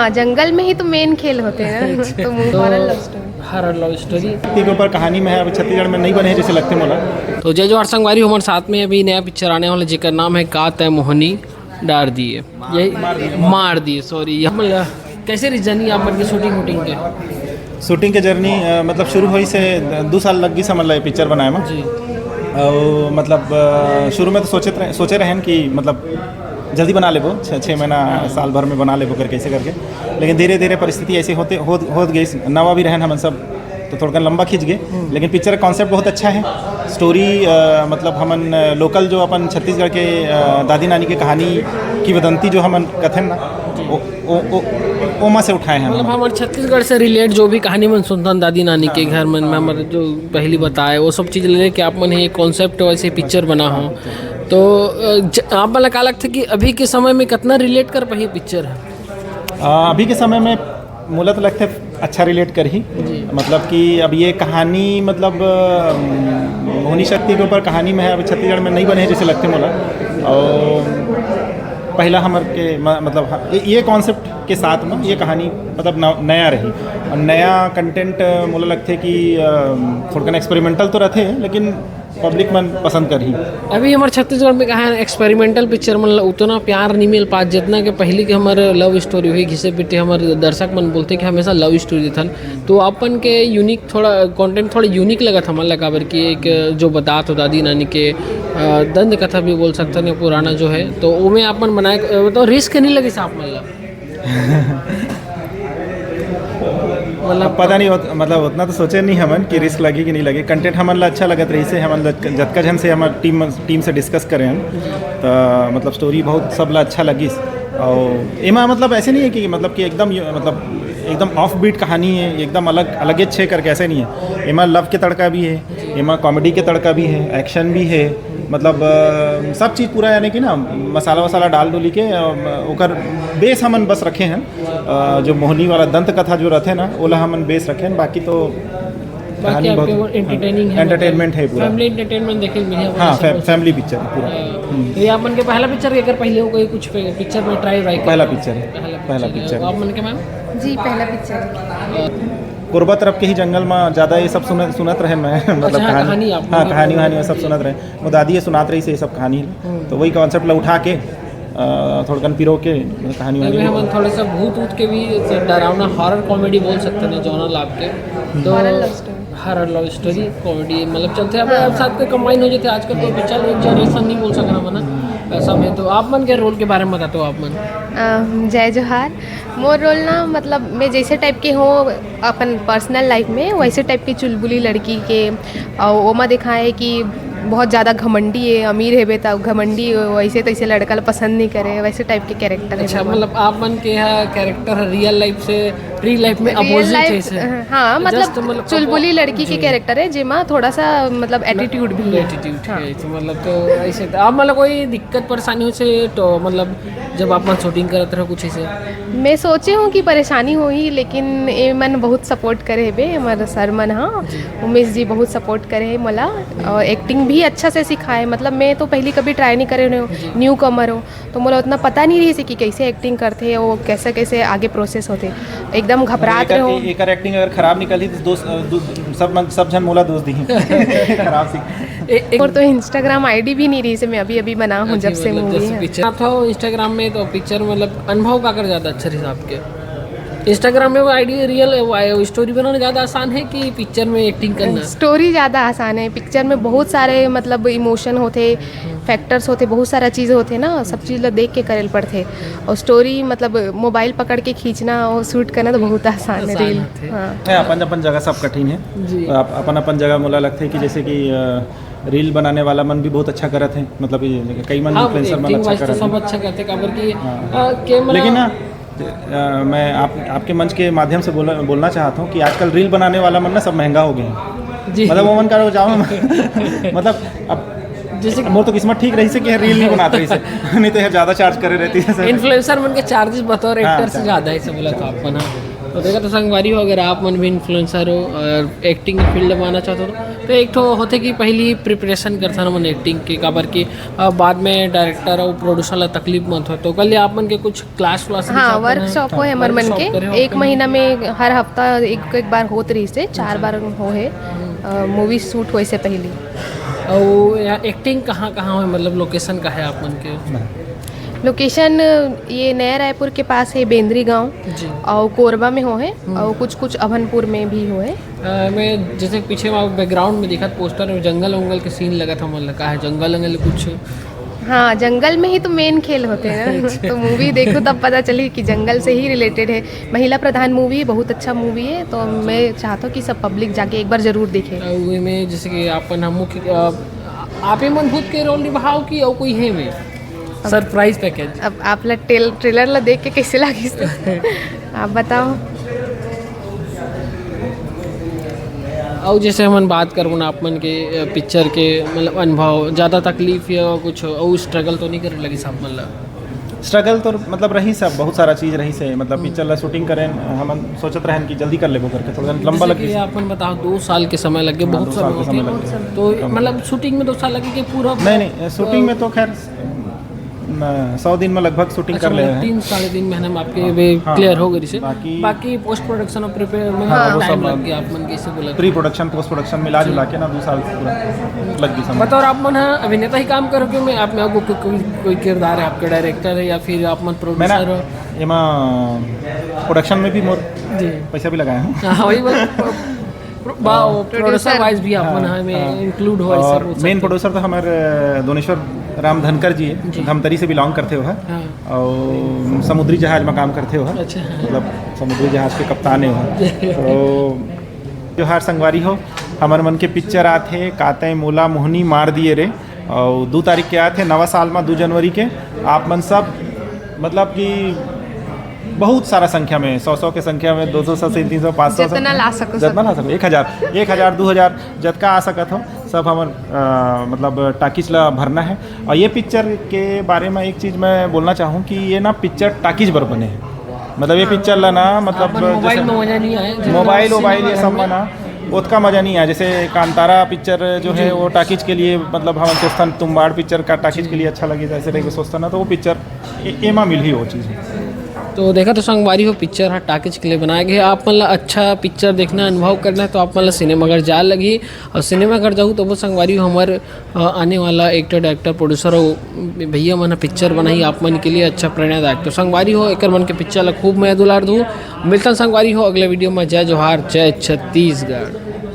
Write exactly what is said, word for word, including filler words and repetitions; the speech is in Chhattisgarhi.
हाँ, जंगल में ही तो मेन खेल होते हैं ना। तो मूवी हॉरर लव स्टोरी। हॉरर लव स्टोरी के ऊपर कहानी में है। अभी छत्तीसगढ़ में नहीं बने हैं जैसे लगथे मोला। तो जय जोहार संगवारी, हमर साथ में अभी नया पिक्चर आने वाला, जेकर नाम है का तय मोहनी डार दिए, यही मार दिए, सॉरी। हम कैसे रही जर्नी आप मन के शूटिंग वूटिंग के? शूटिंग के जर्नी, अ, मतलब शुरू होइस हे, दू साल लग गिस हमन ला ये पिक्चर बनाए में। जी। और मतलब, अ, शुरू में तो सोचे रहे, सोचे रहेन कि मतलब जल्दी बना लेबो, छः छः महीना, साल भर में बना लेबो करके, ऐसे करके। लेकिन धीरे धीरे परिस्थिति ऐसे होते होत होत गई, नवा भी रहन हमन सब, तो थोड़ा लंबा खींच गए। लेकिन पिक्चर का कॉन्सेप्ट बहुत अच्छा है। स्टोरी, अ, मतलब हमन, अ, लोकल जो अपन छत्तीसगढ़ के, अ, दादी नानी के कहानी, किंवदंती जो हमन कथन ना, ओ, ओ, ओ, ओमा से उठाए हैं मतलब हमन। हमर छत्तीसगढ़ से रिलेट जो भी कहानी मन सुनथन दादी नानी के घर मन में, हमर जो पहली बताए, वो सब चीज लेके आप मन ये कॉन्सेप्ट वैसे पिक्चर बना हो, तो, अ, ज-, आप मन ला का लगथे कि अभी के समय में कितना रिलेट कर पाही पिक्चर है? अ, अभी के समय में मोला तो लगथे अच्छा रिलेट करही। जी। मतलब कि अब ये कहानी, मतलब, अ, मोहनी शक्ति के ऊपर कहानी में है, अभी छत्तीसगढ़ में नहीं बने हैं जैसे लगथे मोला। और पहला हमर के म-, मतलब, हाँ, ये, ये कॉन्सेप्ट के साथ में ये कहानी मतलब न-, नया रही। और नया कंटेंट, अ, मोला लगथे कि, अ, थोड़कन एक्सपेरिमेंटल तो रहथे, लेकिन पब्लिक मन पसंद करही। अभी हमर छत्तीसगढ़ में कहा है, एक्सपेरिमेंटल पिक्चर मन ला उतना प्यार नहीं मिल पात, जितना के पहली के हमर लव स्टोरी हुई, घिसे पिटे हमर दर्शक मन बोलथे कि हमेशा लव स्टोरी देथन। तो अपन के यूनिक थोड़ा कंटेंट थोड़ा यूनिक लगत हमन ला, काबर कि एक जो बतात हो दादी नानी के, अ, दंत कथा भी बोल सकथन या पुराना जो है, तो ओमे अपन बनाए, अ, तो रिस्क नहीं लगिस आप मन ला? मतलब अब पता नहीं होत-, मतलब उतना तो सोचे नहीं हमन कि रिस्क लगी कि नहीं लगी। कंटेंट हमन ला अच्छा लगत रही से हमन ला जतका झन से हमर टीम, टीम से डिस्कस करे हन, तो मतलब स्टोरी बहुत सब ला अच्छा लगिस। और एमा मतलब ऐसे नहीं है कि मतलब कि एकदम यू-, मतलब एकदम ऑफ बीट कहानी है, एकदम अलग, अलगे छे करके, ऐसे नहीं है। एमा लव के तड़का भी है, एमा कॉमेडी के तड़का भी है, एक्शन भी है, मतलब, अ, सब चीज पूरा, यानी कि ना, मसाला वसाला डाल डुली के, अ, ओकर बेस हमन बस रखे हैं। अ, जो मोहनी वाला दंत कथा जो रहथे ना, ओला हमन बेस रखे हैं, बाकी तो बाकी कहानी आपके बहुत वो एंटरटेनिंग है, एंटरटेनमेंट है पूरा। फैमिली एंटरटेनमेंट देखे मिले हैं, हाँ, वैसे फै-, कुछ। फैमिली पिक्चर है पूरा। अ, हम्म। तो ये आप मन के पहला पिक्चर है, अगर पहले हो कोई कुछ पे-, पिक्चर में ट्राई वाई पहला पिक्चर है। पहला पहला पिक्चर है। पिक्चर है। आप मन के, मैम? जी, पहला पिक्चर है। कोरबा तरफ के ही जंगल में ज्यादा ये सब सुन-, सुनत रहे मैं, मतलब अच्छा, कहानी, कहानी आप हाँ, लोग कहानी वहानी वो सब सुनत रहे। वो दादी ये सुनात रही से ये सब कहानी। हम्म। तो वही कॉन्सेप्ट ला उठा के, अ, थोड़कन पिरो के कहानी वहानी। एमे हमन थोड़ा सा भूत वूत के भी, डरावना हॉरर कॉमेडी बोल सकते हैं, जॉनर ला आपके। तो हॉरर लव स्टोरी। हॉरर लव स्टोरी कॉमेडी मतलब चलते हैं, अब हाँ। साथ में कंबाइन हो जाते हैं। आजकल तो पिक्चर एक जनरेशन नहीं बोल सकना मना, ऐसा में। तो आप मन के रोल के बारे में बताते हो आप मन। अम, जय जोहार। मोर रोल ना, मतलब, मैं जैसे टाइप के हूँ अपन पर्सनल लाइफ में, वैसे टाइप की चुलबुली लड़की के, और ओमा देखा है कि बहुत ज़्यादा घमंडी है, अमीर है बेटा, घमंडी, वैसे तैसे लड़का ला पसंद नहीं करे, वैसे टाइप के कैरेक्टर है अच्छा, ओमा। मतलब, आप मन के यहाँ कैरेक्टर रियल लाइफ से, रियल लाइफ में रियल अपोजिट है लाइफ, इसे। हाँ, मतलब, just, मतलब, चुलबुली लड़की के जी। कैरेक्टर है, जेमा थोड़ा सा, मतलब, एटीट्यूड भी है। एटीट्यूड हाँ। है, तो मतलब, तो ऐसे तो आप, मतलब, कोई दिक्कत परेशानी हो से, तो मतलब, जब आप मन शूटिंग करत रहो कुछ ऐसे? मैं सोचे हूँ कि परेशानी होही, लेकिन ए मन बहुत सपोर्ट करे हेबे, हमर सर मन, हाँ, जी। उमेश जी बहुत सपोर्ट करे हे मोला, और एक्टिंग भी अच्छा से सिखाए। मतलब, मैं तो पहली कभी ट्राई नहीं करे रहे हूँ, जी। न्यू कमर हो, तो मोला उतना पता नहीं रही से कि कैसे एक्टिंग करथे, वो कैसे कैसे आगे प्रोसेस होथे, एकदम घबरात मतलब, एकर, रहो। एकर एक्टिंग अगर खराब निकली, तो दोस्त, अ, दू-, सब मन, सब झन मोला दोष दिही। खराब सीख। ए-, एक और तो Instagram आईडी भी नहीं रही से, मैं अभी, अभी बना हूँ, अभी जब से मतलब, मूवी जब से है। पिक्चर आप हो Instagram में, तो पिक्चर, मतलब, अनुभव काकर ज्यादा अच्छा रही आपके? Instagram में वो आईडी रियल, वो आए, स्टोरी बनाना ज्यादा आसान है कि पिक्चर में एक्टिंग करना? स्टोरी ज्यादा आसान है। पिक्चर में बहुत सारे, मतलब, इमोशन होथे, फैक्टर्स होथे, बहुत सारा चीज होथे ना, सब चीज ला देख के करे ल पड़थे। और स्टोरी, मतलब, मोबाइल पकड़ के खींचना और शूट करना तो बहुत आसान है, आसान रील। होथे। हाँ। है, अपन अपन जगह सब कठिन है। जी। तो आप अपन अपन जगह मोला लगथे कि जैसे कि, अ, रील बनाने वाला मन भी बहुत अच्छा करत है, मतलब, ये कई मन हाँ, इन्फ्लुएंसर मन एक्टिंग अच्छा वाइज तो करत सब है। अच्छा करते, काबर कि, हाँ। अ, कैमरा लेकिन ना, अ, मैं आप, आपके मंच के माध्यम से बोला, बोलना चाहता हूँ कि आजकल रील बनाने वाला मन ना सब महंगा हो गए हैं। जी। मतलब, वो मन का जाओ ना, मतलब, अब जैसे मोर तो किस्मत ठीक रही से कि रील नहीं बनात रही से, नहीं तो यार ज्यादा चार्ज करे रहती है सर। इन्फ्लुएंसर मन के चार्जेस बतौर हाँ, एक्टर से चार्ज। ज्यादा है, ऐसे बोला था आपको ना। तो देखा तो संगवारी हो, अगर आप मन भी इन्फ्लुएंसर हो और एक्टिंग के फील्ड में आना चाहते हो, तो एक ठो होथे कि पहली प्रिपरेशन करथन हमन एक्टिंग के, काबर कि अ, बाद में डायरेक्टर और प्रोड्यूसर ला तकलीफ मत हो, तो कल आप मन के कुछ क्लास व्लास भी हाँ, साथ में वर्कशॉप होए हमर मन के। एक महीना में हर हफ्ता एक एक बार होत रहिस हे, चार बार हो हे मूवी शूट होए से पहली। और एक्टिंग कहाँ कहाँ होए, मतलब लोकेशन का है आप मन के? लोकेशन ये नया रायपुर के पास है, बेंद्री गांव, जी। और कोरबा में हो है, हम्म। और कुछ कुछ अभनपुर में भी हो है। अ, मैं जैसे पीछे वहाँ बैकग्राउंड में दिखत पोस्टर में जंगल वंगल के सीन लगत हमन ला, का है जंगल वंगल कुछ? हाँ, जंगल में ही तो मेन खेल होते हैं ना। अच्छा। तो मूवी देखो तब पता चली कि जंगल से ही रिलेटेड है। महिला प्रधान मूवी है, बहुत अच्छा मूवी है, तो मैं चाहता हूँ कि सब पब्लिक जाके एक बार जरूर देखे। अ, में जैसे कि आपन हम मुख्य, अ, आप ही मन खुद के रोल निभाओ कि और कोई है में? Surprise package. अब आप ला टेल-, ट्रेलर ला देख के कैसे लागिस? आप बताओ। अउ जैसे हमन बात करबो ना, आप मन के, अ, पिक्चर के मतलब अनुभव, ज़्यादा तकलीफ या कुछ अउ स्ट्रगल तो नहीं करे लगिस आप मन ला? स्ट्रगल तो मतलब रहिस हे, बहुत सारा चीज़ रहिस हे, मतलब हम्म। पिक्चर ला शूटिंग करें, हमन सोचत रहेन कि जल्दी कर लेबो करके, थोड़ा लंबा जैसे लग कि गइस। आप मन बताओ, दो साल के समय लग गए, हाँ, बहुत दो साल के समय लग गए। तो कम। मतलब शूटिंग में दो साल लगे कि पूरा नहीं, नहीं, शूटिंग में तो खैर न, सौ दिन में लगभग शूटिंग अच्छा, कर ले मतलब हैं। तीन, साढ़े तीन महीने में आपके हाँ, वे हाँ, क्लियर हो गई से। बाकी बाकी पोस्ट प्रोडक्शन और प्रिपेयर में हाँ, वो टाइम सब लग गया, आप मन कैसे बोला? प्री प्रोडक्शन, पोस्ट प्रोडक्शन मिला जुला के ना दो साल पूरा लग गई समझ। बताओ, आप मन ह अभिनेता ही काम करो क्यों? मैं आप में आपको को-, कोई, कोई किरदार है, आपके डायरेक्टर है या फिर आप मन मैं ना प्रोड्यूसर हो? एमा प्रोडक्शन में भी मोर जी। पैसा भी लगाए हूँ। हाँ, वही बात। प्रो-, बा-, हाँ। Producer producer. वाइज भी आप मन हाँ, हमें हाँ। इंक्लूड हो, ऐसा और बोल सकते मेन हैं। प्रोड्यूसर तो हमारे दोनेश्वर राम धनकर जी है, जी। धमतरी से बिलोंग करते हो है। हाँ। और समुद्री जहाज में काम करते हो है। अच्छा, हाँ। मतलब समुद्री जहाज के कप्तान है वो। तो जोहार संगवारी हो, हमर मन के पिक्चर आत हे काते मोला मोहनी मार दिए रे, और दो तारीख के आत हे नवा साल में, दो जनवरी के। आप मन सब मतलब कि बहुत सारा संख्या में, सौ, सौ के संख्या में, दो सौ, सौ से तीन सौ, पाँच सौ, जितना ला सको, जितना सब। ला सको, एक हजार, एक हजार, दो हजार, जतका आ सकत हो, सब हमर, अ, मतलब टाकीज ला भरना है। और ये पिक्चर के बारे में एक चीज़ मैं बोलना चाहूँ कि ये ना पिक्चर टाकीज बर बने है, मतलब ये हाँ। पिक्चर ला ना, मतलब अपन मोबाइल जैसे में मजा नहीं आए, जितना मोबाइल, सिनेमा वोबाइल ये घर सब में। में ना ओतका मजा नहीं आया। जैसे कांतारा पिक्चर जो है जी। वो टाकीज के लिए, मतलब हमन सोचथन तुम्बाड़ पिक्चर का टाकीज के लिए अच्छा लगे, जैसे टाइप के सोचथन ना, तो वो पिक्चर ए-, एमा मिलही वो चीज़। तो देखा तो संगवारी हो, पिक्चर ह टाकीज के लिए बनाया गया है। आप मन ला अच्छा पिक्चर देखना, अनुभव करना है तो आप मन ला सिनेमाघर जाए लगही। और सिनेमाघर जाहू तब संगवारी हो हमर, अ, आने वाला एक्टर, डायरेक्टर, प्रोड्यूसर हो भैया मन ह पिक्चर बनाही आप मन के लिए अच्छा प्रेरणादायक। तो संगवारी हो, एकर मन के पिक्चर ला खूब मया दुलार दू। मिलथन संगवारी हो अगले वीडियो में। जय जोहार, जय छत्तीसगढ़।